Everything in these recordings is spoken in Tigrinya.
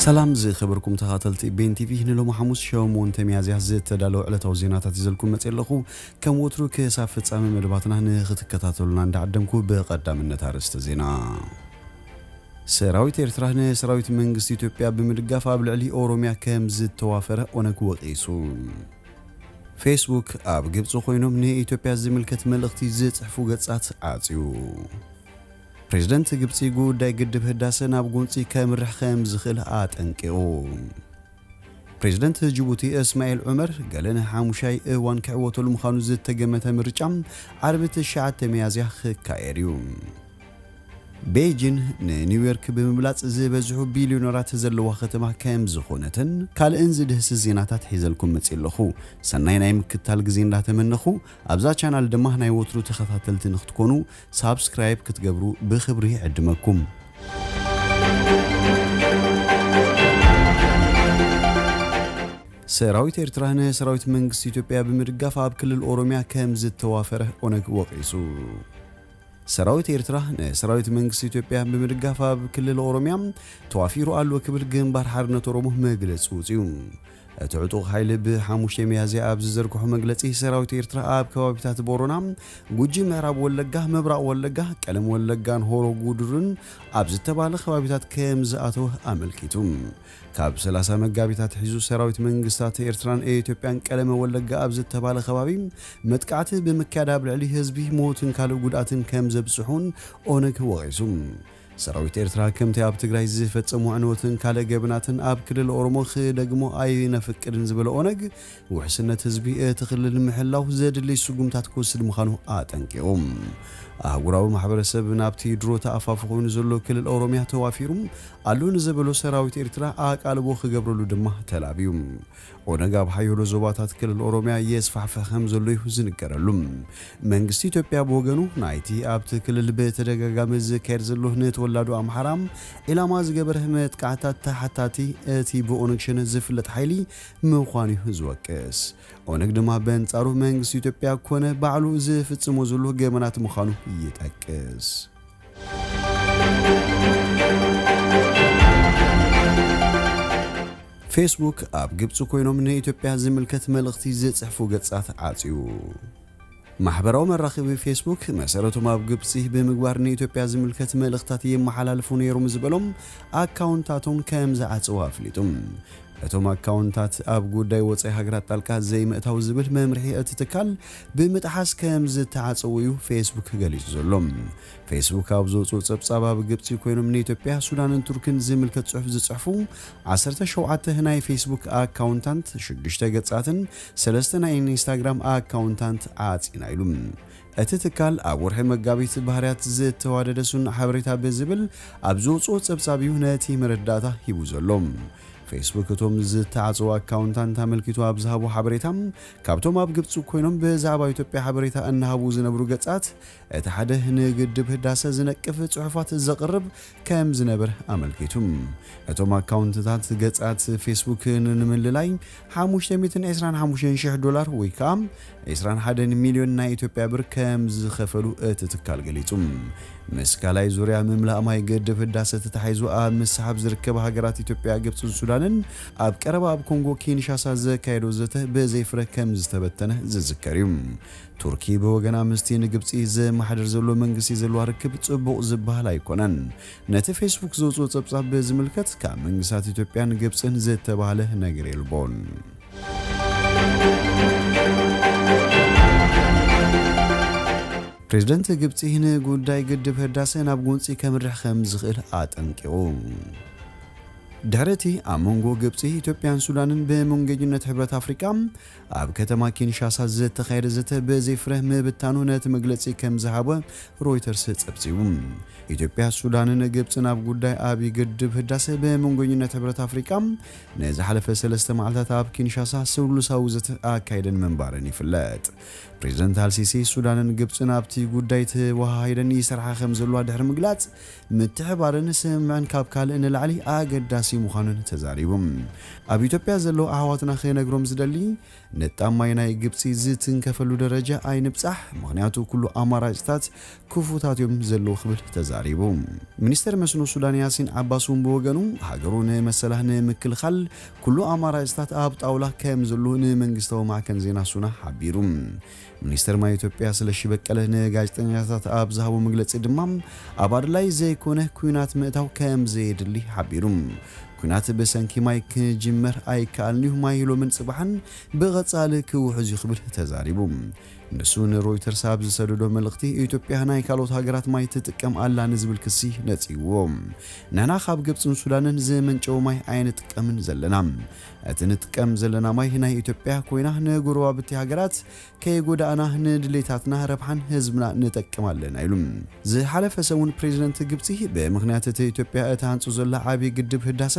ሰላም ዝኸበርኩም ተኸታተልቲ ቤን ቲቪ፣ ንሎሚ ሓሙስ ሸሞንተ ሚያዝያ ዝተዳለወ ዕለታዊ ዜናታት ይዘልኩም መጽእ ኣለኹ። ከም ወትሩ ክሳብ ፍጻሜ መደባትና ንኽትከታተሉና እንዳዓደምኩ ብቐዳምነት ኣርእስተ ዜና። ሰራዊት ኤርትራ ንሰራዊት መንግስቲ ኢትዮጵያ ብምድጋፍ ኣብ ልዕሊ ኦሮምያ ከም ዝተዋፈረ ኦነግ ወቒሱ። ፌስቡክ ኣብ ግብጺ ኮይኖም ንኢትዮጵያ ዝምልከት መልእኽቲ ዝጽሕፉ ገጻት ዓጽዩ። ፕሬዝደንት ግብጺ ጉዳይ ግድብ ህዳሰ ናብ ጎንጺ ከምርሕ ከም ዝኽእል ኣጠንቂቑ። ፕሬዝደንት ጅቡቲ እስማኤል ዑመር ገለ ንሓሙሻይ እዋን ክዕወተሉ ምዃኑ ዝተገመተ ምርጫ ዓርቢ ትሽዓተ ሚያዝያ ክካየድ እዩ። ቤጂን ንኒውዮርክ ብምብላጽ ዝበዝሑ ቢልዮነራት ዘለዋ ከተማ ከም ዝኾነትን ካልእን ዝድህስስ ዜናታት ሒዘልኩም መጽእ ኣለኹ። ሰናይ ናይ ምክታል ግዜ እንዳተመነኹ፣ ኣብዛ ቻናል ድማ ናይ ወትሩ ተኸታተልቲ ንክትኮኑ ሳብስክራይብ ክትገብሩ ብኽብሪ ይዕድመኩም። ሰራዊት ኤርትራ ንሰራዊት መንግስቲ ኢትዮጵያ ብምድጋፍ ኣብ ክልል ኦሮምያ ከም ዝተዋፈረ ኦነግ ወቒሱ። ሰራዊት ኤርትራ ንሰራዊት መንግስቲ ኢትዮጵያ ብምድጋፍ ኣብ ክልል ኦሮምያ ተዋፊሩ ኣሎ ክብል ግንባር ሓርነት ኦሮሞ መግለጺ ውጽዩ። እቲ ዕጡቕ ሓይሊ ብሓሙሽተ ሚያዝያ ኣብ ዝዘርግሖ መግለጺ፣ ሰራዊት ኤርትራ ኣብ ከባቢታት ቦሮና፣ ጉጂ፣ ምዕራብ ወለጋ፣ ምብራቕ ወለጋ፣ ቀለም ወለጋን ሆሮ ጉድሩን ኣብ ዝተባለ ከባቢታት ከም ዝኣተወ ኣመልኪቱ። ካብ ሰላሳ መጋቢት ኣትሒዙ ሰራዊት መንግስታት ኤርትራን ኢትዮጵያን ቀለመ ወለጋ ኣብ ዝተባለ ከባቢ መጥቃዕቲ ብምክያድ ኣብ ልዕሊ ህዝቢ ሞትን ካልእ ጉድኣትን ከም ዘብጽሑን ኦነግ ወቒሱ። ሰራዊት ኤርትራ ከምቲ ኣብ ትግራይ ዝፈጸሙ ዕንወትን ካልእ ገበናትን ኣብ ክልል ኦሮሞ ክደግሞ ኣይነፍቅድን ዝበለ ኦነግ፣ ውሕስነት ህዝቢ እቲ ክልል ንምሕላው ዘድሊ ስጉምታት ክወስድ ምዃኑ ኣጠንቂቑ። ኣህጉራዊ ማሕበረሰብ ናብቲ ድሮ ተኣፋፊ ኮይኑ ዘሎ ክልል ኦሮምያ ተዋፊሩ ኣሎ ንዘበሎ ሰራዊት ኤርትራ ኣቃልቦ ክገብረሉ ድማ ተላብዩ። ኦነግ ኣብ ሓያሎ ዞባታት ክልል ኦሮምያ የስፋሕፍሕ ከም ዘሎ እዩ ዝንገረሉ። መንግስቲ ኢትዮጵያ ብወገኑ፣ ናይቲ ኣብቲ ክልል ብተደጋጋሚ ዝካየድ ዘሎ ንተወላዶ ኣምሓራ ዒላማ ዝገበረ መጥቃዕታት ተሓታቲ እቲ ብኦነግ ሸነ ዝፍለጥ ሓይሊ ምዃኑ እዩ ዝወቅስ። ኦነግ ድማ በንጻሩ መንግስቲ ኢትዮጵያ ኮነ ባዕሉ ዝፍጽሞ ዘሎ ገበናት ምዃኑ ይጠቅስ። ፌስቡክ ኣብ ግብጺ ኮይኖም ንኢትዮጵያ ዝምልከት መልእኽቲ ዝጽሕፉ ገጻት ዓጽዩ። ማሕበራዊ መራኸቢ ፌስቡክ መሰረቶም ኣብ ግብጺ ብምግባር ንኢትዮጵያ ዝምልከት መልእኽታት የመሓላልፉ ነይሮም ዝበሎም ኣካውንታቶም ከም ዝዓጸዉ ኣፍሊጡ። እቶም ኣካውንታት ኣብ ጉዳይ ወጻኢ ሃገራት ጣልቃ ዘይምእታው ዝብል መምርሒ እቲ ትካል ብምጥሓስ ከም ዝተዓጸዉ እዩ ፌስቡክ ገሊጹ ዘሎ። ፌስቡክ ኣብ ዘውጽኦ ጸብጻብ፣ ኣብ ግብጺ ኮይኖም ንኢትዮጵያ፣ ሱዳንን ቱርክን ዝምልከት ጽሑፍ ዝጽሕፉ ዓሰርተ ሸውዓተ ናይ ፌስቡክ ኣካውንታንት፣ ሽዱሽተ ገጻትን ሰለስተ ናይ ኢንስታግራም ኣካውንታንት ዓጺና ኢሉ። እቲ ትካል ኣብ ወርሒ መጋቢት ባህርያት ዝተዋደደ ስኑዕ ሓበሬታ ብዝብል ኣብ ዝወፅኦ ጸብጻብ እዩ ነቲ መረዳእታ ሂቡ ዘሎ። ፌስቡክ እቶም ዝተዓጽዉ ኣካውንታንት ኣመልኪቱ ኣብ ዝሃቦ ሓበሬታ፣ ካብቶም ኣብ ግብጺ ኮይኖም ብዛዕባ ኢትዮጵያ ሓበሬታ እናሃቡ ዝነብሩ ገጻት፣ እቲ ሓደ ንግድብ ህዳሰ ዝነቅፍ ጽሑፋት ዘቕርብ ከም ዝነበር ኣመልኪቱ። እቶም ኣካውንትታት ገጻት ፌስቡክ ንምልላይ ሓሙሽተ ሚእትን ዕስራን ሓሙሽተን ሽሕ ዶላር ወይ ከኣ ዕስራን ሓደን ሚልዮን ናይ ኢትዮጵያ ብር ከም ዝኸፈሉ እቲ ትካል ገሊጹ። ምስ ካልኣይ ዙርያ ምምላእ ማይ ግድብ ህዳሰ ተታሒዙ ኣብ ምስሓብ ዝርከባ ሃገራት ኢትዮጵያ፣ ግብጽን ሱዳንን ኣብ ቀረባ ኣብ ኮንጎ ኪንሻሳ ዘካየዶ ዘተ ብዘይፍረ ከም ዝተበተነ ዝዝከር እዩ። ቱርኪ ብወገና ምስቲ ንግብጺ ዘመሓድር ዘሎ መንግስቲ ዘለዋ ርክብ ጽቡቕ ዝበሃል ኣይኮነን። ነቲ ፌስቡክ ዘውጽኦ ጸብጻብ ብዝምልከት ካብ መንግስታት ኢትዮጵያን ግብጽን ዝተባህለ ነገር የልቦን። ፕሬዝደንት ግብጺ ንጉዳይ ግድብ ህዳሰ ናብ ጎንጺ ከምርሕ ከም ዝኽእል ኣጠንቂቑ። ድሕሪ እቲ ኣብ መንጎ ግብጺ፣ ኢትዮጵያን ሱዳንን ብመንገኝነት ሕብረት ኣፍሪቃ ኣብ ከተማ ኪንሻሳ ዝተኻየደ ዘተ ብዘይፍረ ምብታኑ ነቲ መግለጺ ከም ዝሃበ ሮይተርስ ጸብጺቡ። ኢትዮጵያ፣ ሱዳንን ግብጽን ኣብ ጉዳይ ዓብዪ ግድብ ህዳሰ ብመንጎኝነት ሕብረት ኣፍሪቃ ንዝሓለፈ ሰለስተ መዓልታት ኣብ ኪንሻሳ ስሉሳዊ ዘተ ኣካይደን ምንባረን ይፍለጥ። ፕሬዝደንት ኣልሲሲ፣ ሱዳንን ግብጽን ኣብቲ ጉዳይ ተወሃሂደን ይሰርሓ ከም ዘለዋ ድሕሪ ምግላጽ፣ ምትሕባርን ስምምዕን ካብ ካልእ ንላዕሊ ኣገዳሲ ምዃኑን ተዛሪቡ። ኣብ ኢትዮጵያ ዘለዉ ኣሕዋትና ክነግሮም ዝደሊ፣ ንጣብ ማይ ናይ ግብጺ ዝትንከፈሉ ደረጃ ኣይንብጻሕ፣ ምኽንያቱ ኩሉ ኣማራጭታት ክፉታት እዮም ዘለዉ ክብል ተዛሪቡ። ሚኒስተር መስኖ ሱዳን ያሲን ዓባስ እውን ብወገኑ፣ ሃገሩ ንመሰላ ንምክልኻል ኩሉ ኣማራጭታት ኣብ ጣውላ ከም ዘሎ ንመንግስታዊ ማዕከን ዜና ሱና ሓቢሩ። ሚኒስተር ማይ ኢትዮጵያ ስለሺ በቀለ ንጋዜጠኛታት ኣብ ዝሃቦ መግለጺ ድማ፣ ኣብ ኣድላይ ዘይኮነ ኲናት ምእታው ከም ዘየድሊ ሓቢሩ። ኲናት ብሰንኪ ማይ ክጅመር ኣይከኣልን እዩ፣ ማይ ሎምን ጽባሕን ብቐጻሊ ክውሕዝ እዩ ክብል ተዛሪቡ። ንሱ ንሮይተርስ ኣብ ዝሰደዶ መልእኽቲ፣ ኢትዮጵያ ናይ ካልኦት ሃገራት ማይ ትጥቀም ኣላ ንዝብል ክሲ ነጺግዎ። ንሕና ካብ ግብጽን ሱዳንን ዝምንጨው ማይ ኣይንጥቀምን ዘለና። እቲ ንጥቀም ዘለና ማይ ናይ ኢትዮጵያ ኮይና ንጎረባብቲ ሃገራት ከይጎዳእና ንድሌታትና ረብሓን ህዝብና ንጠቅም ኣለና ኢሉ። ዝሓለፈ ሰሙን ፕሬዚደንት ግብጺ ብምኽንያት እቲ ኢትዮጵያ እትሃንጾ ዘላ ዓብዪ ግድብ ህዳሰ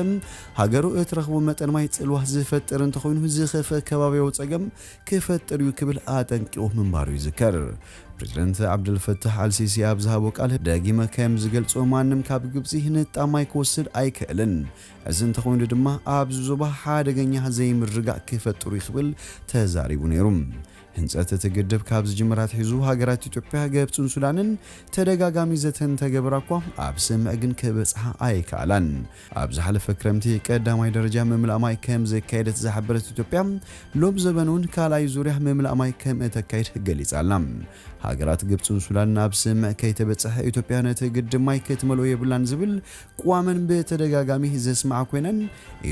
ሃገሩ እትረኽቦ መጠን ማይ ጽልዋ ዝፈጥር እንተኾይኑ ዝኸፍአ ከባቢያዊ ጸገም ክፈጥር እዩ ክብል ኣጠንቂቑ ምንባሩ ይዝከር። ፕሬዚደንት ዓብደልፈታሕ ኣልሲሲ ኣብ ዝሃቦ ቃል ደጊመ ከም ዝገልጾ ማንም ካብ ግብጺ ንጣብ ማይ ክወስድ ኣይክእልን። እዚ እንተኾይኑ ድማ ኣብዚ ዞባ ሓደገኛ ዘይምርጋእ ክፈጥሩ እዩ ክብል ተዛሪቡ ነይሩ። ህንጸት እቲ ግድብ ካብ ዝጅምር ኣትሒዙ ሃገራት ኢትዮጵያ፣ ግብጽን ሱዳንን ተደጋጋሚ ዘተ እንተገበራ እኳ ኣብ ስምዕ ግን ክበጽሓ ኣይከኣላን። ኣብ ዝሓለፈ ክረምቲ ቀዳማይ ደረጃ ምምላእ ማይ ከም ዘካየደት ዝሓበረት ኢትዮጵያ፣ ሎም ዘበን እውን ካልኣይ ዙርያ ምምላእ ማይ ከም እተካይድ ገሊጻ ኣላ። ሃገራት ግብጽን ሱዳንን ኣብ ስምዕ ከይተበጽሐ ኢትዮጵያ ነቲ ግድብ ማይ ክትመልኦ የብላን ዝብል ቅዋመን ብተደጋጋሚ ዘስምዓ ኮይነን፣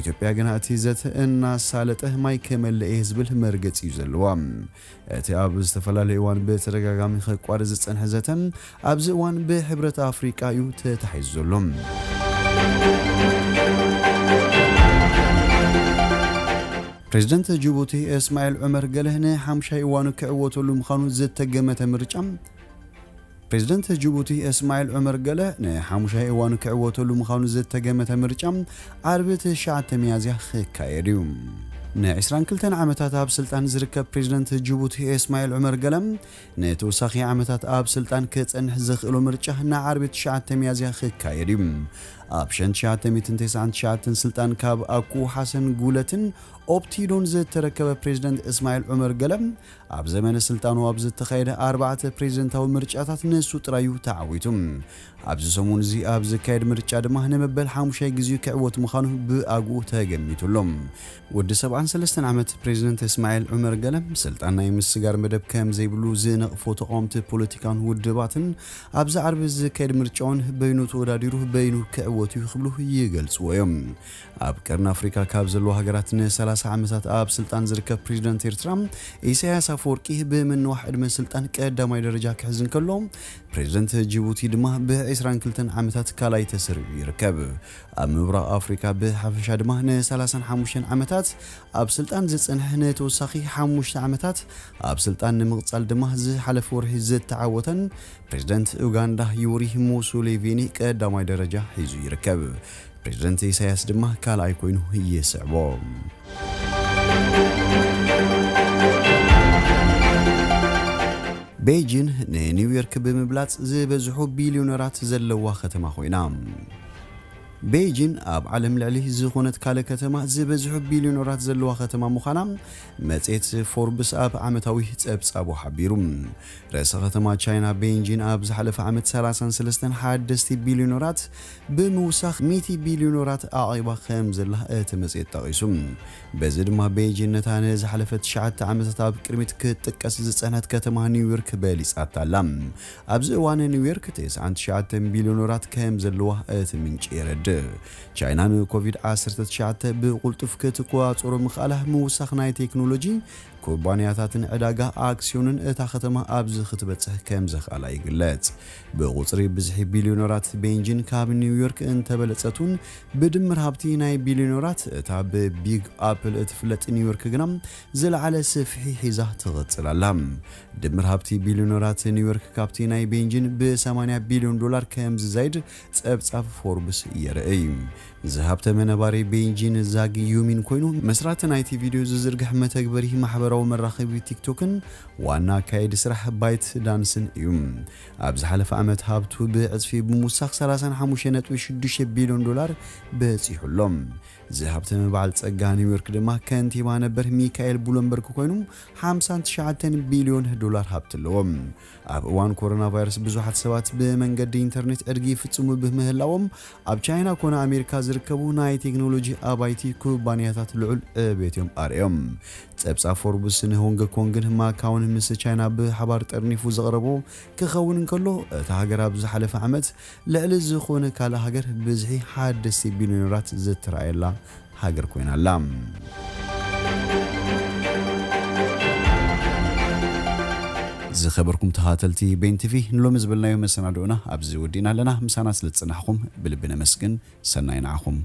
ኢትዮጵያ ግና እቲ ዘተ እናሳለጠ ማይ ክመልእ እየ ዝብል መርገጺ እዩ ዘለዋ። እቲ ኣብ ዝተፈላለዩ እዋን ብተደጋጋሚ ከቋርጽ ዝጸንሐ ዘተ ኣብዚ እዋን ብሕብረት ኣፍሪቃ እዩ ተታሒዙ ዘሎ። ፕሬዚደንት ጅቡቲ እስማኤል ዑመር ገለህ ንሓምሻይ እዋኑ ክዕወተሉ ምዃኑ ዝተገመተ ምርጫ ፕሬዚደንት ጅቡቲ እስማኤል ዑመር ገለ ንሓሙሻይ እዋኑ ክዕወተሉ ምዃኑ ዝተገመተ ምርጫ ዓርቢ ትሽዓተ ሚያዝያ ክካየድ እዩ። ን ዕስራን ክልተን ዓመታት ኣብ ስልጣን ዝርከብ ፕሬዚደንት ጅቡቲ እስማኤል ዑመር ገለ ንተወሳኺ ዓመታት ኣብ ስልጣን ክጸንሕ ዘኽእሎ ምርጫ ንዓርቢ ትሽዓተ ሚያዝያ ክካየድ እዩ። ኣብ ሽሕን ትሽዓተ ሚእትን ተስዓን ትሽዓተን ስልጣን ካብ ኣኩ ሓሰን ጉለትን ኦፕቲዶን ዝተረከበ ፕሬዚደንት እስማኤል ዑመር ገለ ኣብ ዘመነ ስልጣኑ ኣብ ዝተኻየደ ኣርባዕተ ፕሬዚደንታዊ ምርጫታት ንሱ ጥራዩ ተዓዊቱ። ኣብዚ ሰሙን እዚ ኣብ ዝካየድ ምርጫ ድማ ንመበል ሓሙሻይ ግዜኡ ክዕወት ምዃኑ ብኣግኡ ተገሚቱ ኣሎ። ወዲ ሰብዓን ሰለስተን ዓመት ፕሬዚደንት እስማኤል ዑመር ገለ ስልጣን ናይ ምስጋር መደብ ከም ዘይብሉ ዝነቕፎ ተቓወምቲ ፖለቲካን ውድባትን ኣብዚ ዓርቢ ዝካየድ ምርጫውን በይኑ ተወዳዲሩ በይኑ ክዕወት እዩ ክብሉ ይገልጽዎ እዮም። ኣብ ቀርኒ ኣፍሪካ ካብ ዘለዋ ሃገራት ንሰላሳ ዓመታት ኣብ ስልጣን ዝርከብ ፕሬዚደንት ኤርትራ ኢሳያስ ኣፈወርቂ ብምንዋሕ ዕድመ ስልጣን ቀዳማይ ደረጃ ክሕዝ እንከሎ፣ ፕሬዚደንት ጅቡቲ ድማ ብዕስራን ክልተን ዓመታት ካልኣይ ተሰሪዑ ይርከብ። ኣብ ምብራቕ ኣፍሪካ ብሓፈሻ ድማ ንሰላሳን ሓሙሽተን ዓመታት ኣብ ስልጣን ዝጸንሐ ንተወሳኺ ሓሙሽተ ዓመታት ኣብ ስልጣን ንምቕጻል ድማ ዝሓለፈ ወርሒ ዝተዓወተን ፕሬዚደንት ኡጋንዳ ዩሪ ሙሱሌቪኒ ቀዳማይ ደረጃ ሒዙ ይርከብ። ፕሬዚደንት ኢሳያስ ድማ ካልኣይ ኮይኑ ይስዕቦ። ቤጂን ንኒውዮርክ ብምብላጽ ዝበዝሑ ቢልዮነራት ዘለዋ ከተማ ኮይና። ቤጂን ኣብ ዓለም ልዕሊ ዝኾነት ካልእ ከተማ ዝበዝሑ ቢልዮነራት ዘለዋ ከተማ ምዃና መጽሔት ፎርብስ ኣብ ዓመታዊ ጸብጻቡ ሓቢሩ። ርእሰ ከተማ ቻይና ቤጂን ኣብ ዝሓለፈ ዓመት ሰላሳን ሰለስተን ሓደስቲ ቢልዮነራት ብምውሳኽ ሚእቲ ቢልዮነራት ኣዕቒባ ከም ዘላ እቲ መጽሔት ጠቒሱ። በዚ ድማ ቤጂን ነታ ንዝሓለፈ ትሽዓተ ዓመታት ኣብ ቅድሚት ክትጥቀስ ዝጸንሐት ከተማ ኒውዮርክ በሊጻታ ኣላ። ኣብዚ እዋን ኒውዮርክ ተስዓን ትሽዓተን ቢልዮነራት ከም ዘለዋ እቲ ምንጪ የረድእ። ቻይና ንኮቪድ ዓሰርተ ትሽዓተ ብቕልጡፍ ክትቆጻጸሮ ምኽኣላ ምውሳኽ ናይ ቴክኖሎጂ ኩባንያታትን ዕዳጋ ኣክስዮንን እታ ከተማ ኣብዚ ክትበጽሕ ከም ዘኽኣላ ይግለጽ። ብቑጽሪ ብዝሒ ቢልዮነራት ቤጂን ካብ ኒውዮርክ እንተበለጸት እውን ብድምር ሃብቲ ናይ ቢልዮነራት እታ ብቢግ ኣፕል እትፍለጥ ኒውዮርክ ግና ዝለዓለ ስፍሒ ሒዛ ትቕጽል ኣላ። ድምር ሃብቲ ቢልዮነራት ኒውዮርክ ካብቲ ናይ ቤጂን ብ ሰማንያ ቢልዮን ዶላር ከም ዝዛይድ ጸብጻብ ፎርብስ የርእይ። ዝሃብተመ ነባሪ ቤጂን ዛግ ዩሚን ኮይኑ መስራቲ ናይቲ ቪድዮ ዝዝርግሕ መተግበሪ ማሕበራዊ መራኸቢ ቲክቶክን ዋና ኣካየዲ ስራሕ ባይት ዳንስን እዩ። ኣብ ዝሓለፈ ዓመት ሃብቱ ብዕፅፊ ብምውሳኽ ሰላሳን ሓሙሽተ ነጥቢ ሽዱሽተ ቢልዮን ዶላር በፂሑ ኣሎ። እዚ ሃብታም በዓል ጸጋ ኒውዮርክ ድማ ከንቲባ ነበር ሚካኤል ብሉምበርግ ኮይኑ ሓምሳን ትሽዓተን ቢልዮን ዶላር ሃብቲ ኣለዎ። ኣብ እዋን ኮሮና ቫይረስ ብዙሓት ሰባት ብመንገዲ ኢንተርኔት ዕድጊ ይፍጽሙ ብምህላዎም ኣብ ቻይና ኮነ ኣሜሪካ ዝርከቡ ናይ ቴክኖሎጂ ኣባይቲ ኩባንያታት ልዑል ዕቤት እዮም ኣርእዮም። ጸብጻብ ፎርብስ ንሆንግ ኮንግን ማካውን ምስ ቻይና ብሓባር ጠርኒፉ ዘቕረቦ ክኸውን እንከሎ እታ ሃገር ኣብ ዝሓለፈ ዓመት ልዕሊ ዝኾነ ካልእ ሃገር ብዝሒ ሓደስቲ ቢልዮነራት ዝተረኣየላ ሃገር ኮይና ኣላ። ዝኸበርኩም ተኸታተልቲ ቤን ቲቪ ንሎሚ ዝበልናዮ መሰናድኦና ኣብዚ ወዲእና ኣለና። ምሳና ስለ ዝጸናሕኩም ብልቢ ነመስግን። ሰናይ ንዓኹም።